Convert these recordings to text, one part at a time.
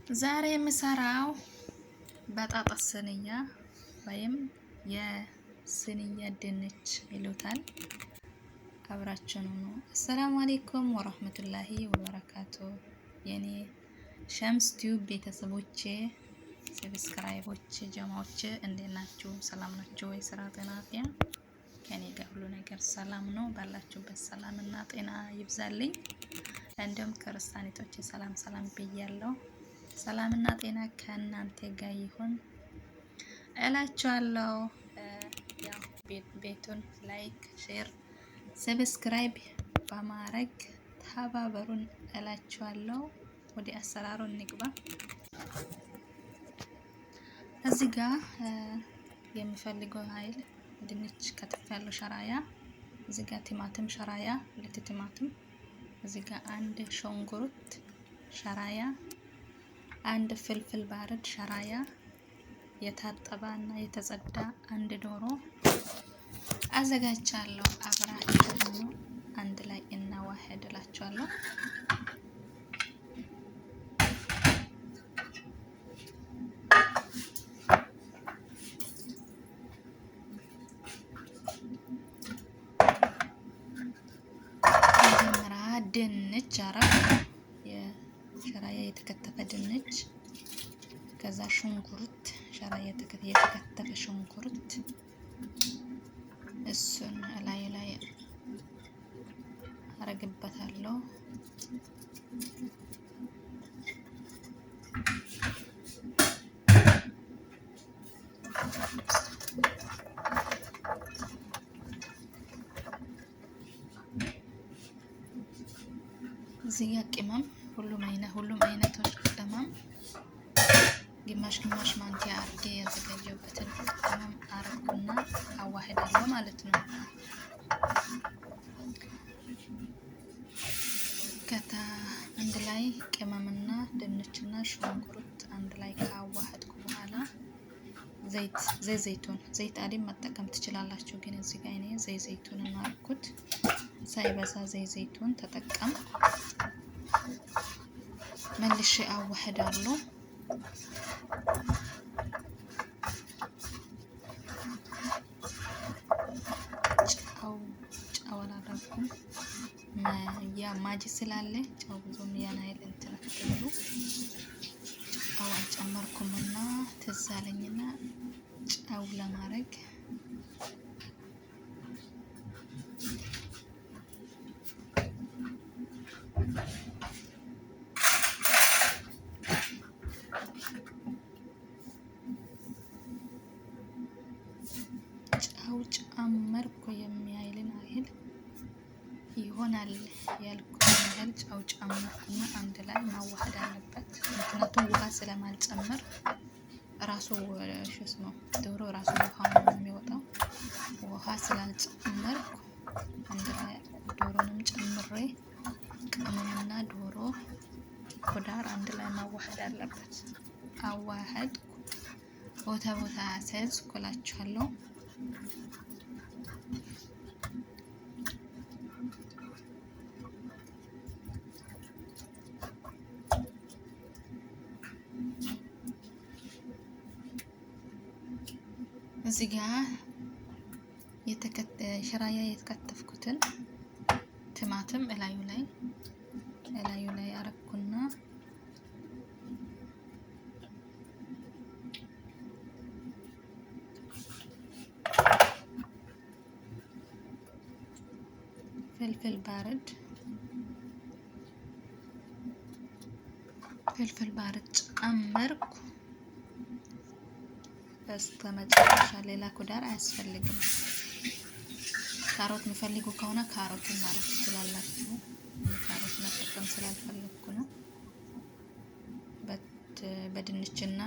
ዛሬ የምሰራው بطاطا صينية ወይም የ صينية ድንች ይሉታል። አብራችን ነው። السلام عليكم ورحمة الله وبركاته። የኔ ሸምስ ቲዩብ ቤተሰቦቼ፣ subscribe ኦች፣ ጀማዎቼ እንዴት ናችሁ? ሰላም ናችሁ ወይ? ስራ፣ ጤና፣ አፍያ ከኔ ጋር ሁሉ ነገር ሰላም ነው። ባላችሁበት ሰላም እና ጤና ይብዛልኝ። እንዲሁም ክርስቲያኖቼ ሰላም ሰላም ብያለሁ። ሰላምና ጤና ከእናንተ ጋር ይሁን እላችኋለሁ። ያው ቤቱን like፣ share፣ subscribe በማድረግ ተባበሩን እላችኋለሁ። ወደ አሰራሩ እንግባ። እዚህ ጋር የሚፈልገው ኃይል ድንች ከተፍ ያለው شريحة፣ እዚህ ጋር ቲማቲም شريحة፣ ሁለት ቲማቲም፣ እዚህ ጋር አንድ ሽንኩርት شريحة፣ አንድ فلفل بارد شريحة፣ የታጠበ እና የተጸዳ አንድ ዶሮ አዘጋጅቻለሁ። አብራችሁ አንድ ላይ እናዋህድ እላችኋለሁ። መጀመሪያ ድንች አረብ የ شريحة የተከተፈ ድንች፣ ከዛ ሽንኩርት شريحة የተከተፈ ሽንኩርት እሱን ላይ ላይ አረግበታለሁ። እዚህ ጋ ቅመም ሁሉም አይነቶች ቅመም ግማሽ ግማሽ ማንኪያ አርጌ ያዘጋጀሁበትን ቅመም አረኩና አዋህዳለሁ ማለት ነው። ከታ አንድ ላይ ቅመምና ድንችና ሽንኩርት አንድ ላይ ካዋህድኩ በኋላ ዘይት ዘይቱን ዘይት አሊም መጠቀም ትችላላችሁ፣ ግን እዚህ ጋር እኔ ዘይት ዘይቱን አደረኩት። ሳይበዛ ዘይት ዘይቱን ተጠቀም። መልሼ አዋህዳለሁ። ጨው አላደረኩም። ያ ማጂ ስላለ ጨው ብዙም ያን ያህል እንትን አትበሉ። ጨው አልጨመርኩምና ትዝ አለኝና ጨው ለማድረግ ጨው ጨመርኩ። የሚያይልን ያህል ይሆናል ያልኩት ያህል ጨው ጨመርኩና አንድ ላይ ማዋሃድ አለበት። ምክንያቱም ውሃ ስለማልጨምር ራሱ ሽስ ነው ዶሮ ራሱ ውሃ ነው የሚወጣው። ውሃ ስላልጨመርኩ አንድ ላይ ዶሮንም ጨምሬ ቅመምና ዶሮ خضار አንድ ላይ ማዋሃድ አለበት። አዋሃድኩ። ቦታ ቦታ አስያዝኩ እላችኋለሁ። እዚህ ጋ شريحة የተከተፍኩትን ቲማቲም እላዩ ላይ አረኩና فلفل بارد فلفل بارد ጨመርኩ። በስተመጨረሻ ሌላ خضار አያስፈልግም። ካሮት የሚፈልጉ ከሆነ ካሮትን ማድረግ ትችላላችሁ። ካሮት መጠቀም ስላልፈለግኩ ነው። በድንችና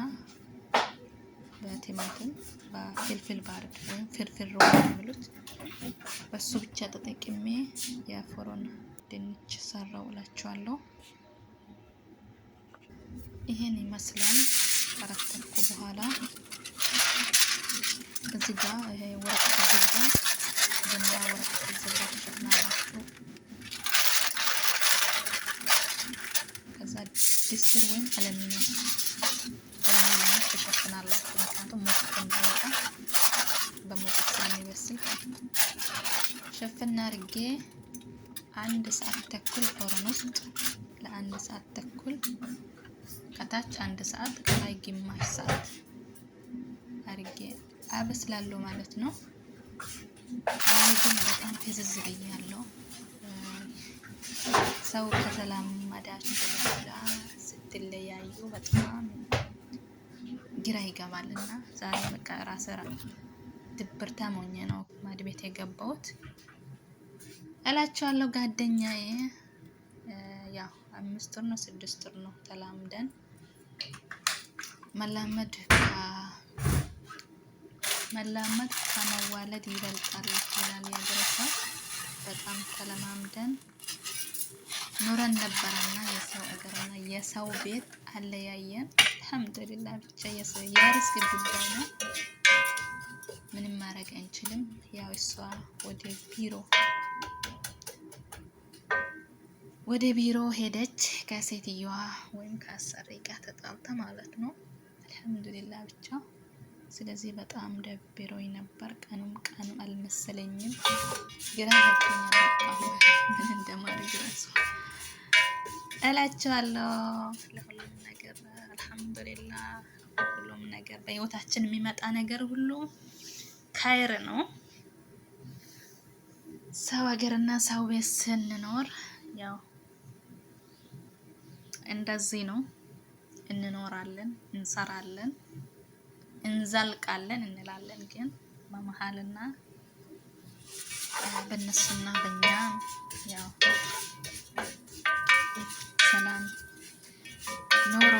በቲማቲም በ فلفل بارد ወይም فلفل رومي የሚሉት በሱ ብቻ ተጠቅሜ የ فرن ድንች ሰራው እላችኋለሁ። ይሄን ይመስላል። ከረተብኩ በኋላ እዚህ ጋር ይሄ ወረቀት زبدة መጀመሪያ ወረቀት زبدة ትሸፍናላችሁ። ከዛ ድስት قصدير ወይም አለሚኒየም በላዩ ላይ ትሸፍናላችሁ። ምክንያቱም ሙቀት እንዳይወጣ በሙቀት ስለሚበስል ሸፍና አድርጌ 1 ሰዓት ተኩል فرن ውስጥ ለ1 ሰዓት ተኩል ከታች 1 ሰዓት ከላይ ግማሽ ሰዓት አድርጌ አበስላለሁ ማለት ነው። ዛሬ ግን በጣም ፍዝዝ ብያለሁ። ሰው ከተላመዳችሁ በኋላ ስትለያዩ በጣም ግራ ይገባልና ዛሬ በቃ ራሴ ድብርታም ሆኜ ነው ማድቤት የገባሁት እላችኋለሁ። ጓደኛዬ ያው 5 ወር ነው 6 ወር ነው ተላምደን መላመድ መላመድ ከመዋለድ ይበልጣል ይላል የሀገሬ ሰው። በጣም ተለማምደን ኖረን ነበረና የሰው አገርና የሰው ቤት አለያየን። አልሐምዱሊላህ ብቻ የርስቅ ጉዳይ ነው። ምንም ማድረግ አንችልም። ያው እሷ ወደ ቢሮ ሄደች ከሴትየዋ ወይም ከአሰሪ ጋር ተጣልታ ማለት ነው። አልሐምዱሊላህ ብቻ። ስለዚህ በጣም ደብሮኝ ነበር። ቀኑም ቀኑ አልመሰለኝም። ግራ ገብቶኛል። በቃ ምን እንደማድረግ ራሱ እላችኋለሁ። ለሁሉም ነገር አልሐምዱሊላህ። ሁሉም ነገር በህይወታችን የሚመጣ ነገር ሁሉ خير ነው። ሰው ሀገርና ሰው ቤት ስንኖር ያው እንደዚህ ነው። እንኖራለን፣ እንሰራለን፣ እንዘልቃለን እንላለን። ግን በመሀልና በእነሱና በእኛ ያው ሰላም ኖሮ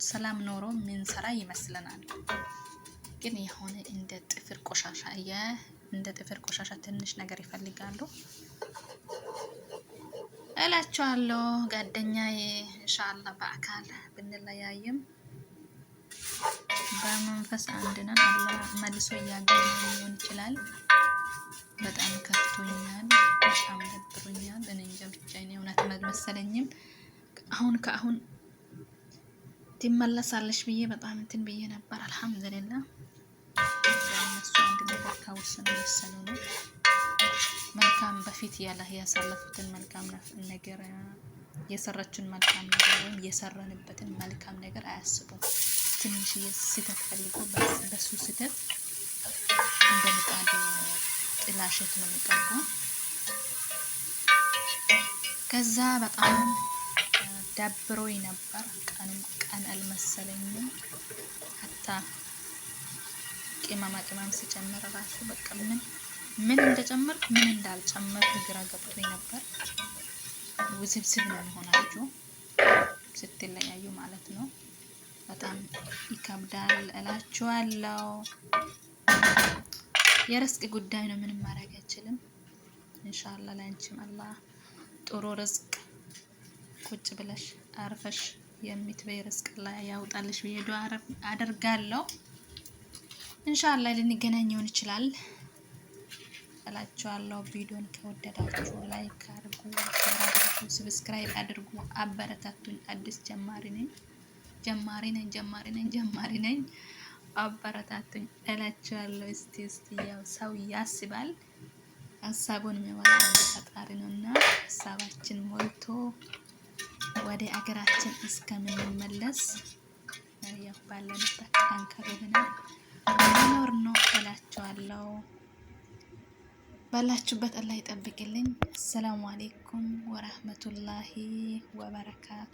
ሰላም ኖሮ ምንሰራ ይመስለናል። ግን የሆነ እንደ ጥፍር ቆሻሻ ትንሽ ነገር ይፈልጋሉ እላችኋለሁ። ጓደኛዬ ኢንሻአላህ በአካል ብንለያይም በመንፈስ አንድ ነን። አላህ መልሶ እያገኘን ሊሆን ይችላል። በጣም ከፍቶኛል፣ በጣም ደብሮኛል። እኔ እንጃ ብቻ እኔ እውነት መሰለኝም አሁን ከአሁን ትመለሳለች ብዬ በጣም እንትን ብዬ ነበር። አልሐምዱሊላህ እነሱ አንድ ነገር ካወሰኑ ወሰኑ ነው። መልካም በፊት ያለ ያሳለፉትን መልካም ነገር የሰራችን መልካም ነገር ወይም የሰራንበትን መልካም ነገር አያስቡም። ትንሽ ስህተት ፈልጎ በሱ ስህተት እንደ ምጣድ ጥላሸት ነው የሚቀርበው። ከዛ በጣም ደብሮኝ ነበር። ቀኑም ቀን አልመሰለኝም። ሀታ ቅመማ ቅመም ስጨምር ራሱ በቃ ምን ምን እንደጨመርኩ ምን እንዳልጨመርኩ ግራ ገብቶኝ ነበር። ውስብስብ ነው የሚሆናችሁ ስትለያዩ ማለት ነው። በጣም ይከብዳል እላችኋለሁ። የርስቅ ጉዳይ ነው፣ ምንም ማድረግ አይችልም። ኢንሻአላህ ላንቺም አላህ ጥሩ ርዝቅ ቁጭ ብለሽ አርፈሽ የምትበይ ርዝቅ ላይ ያውጣልሽ ብዬ ዱአ አደርጋለሁ። ኢንሻአላህ ልንገናኝ ይሆን ይችላል እላችኋለሁ። ቪዲዮን ከወደዳችሁ like አድርጉ፣ share አድርጉ፣ subscribe አድርጉ፣ አበረታቱኝ። አዲስ ጀማሪ ነኝ ጀማሪ ነኝ ጀማሪ ነኝ ጀማሪ ነኝ። አበረታቱኝ እላችኋለሁ። እስቲ እስቲ ያው ሰው ያስባል፣ ሀሳቡን የሚሞላ አንድ ፈጣሪ ነውና ሀሳባችን ሞልቶ ወደ አገራችን እስከምንመለስ ያው ባለንበት ጠንከር ብለን መኖር ነው እላችኋለሁ። ባላችሁበት አላህ ይጠብቅልኝ። አሰላሙ አሌይኩም ወራህመቱላሂ ወበረካቱ።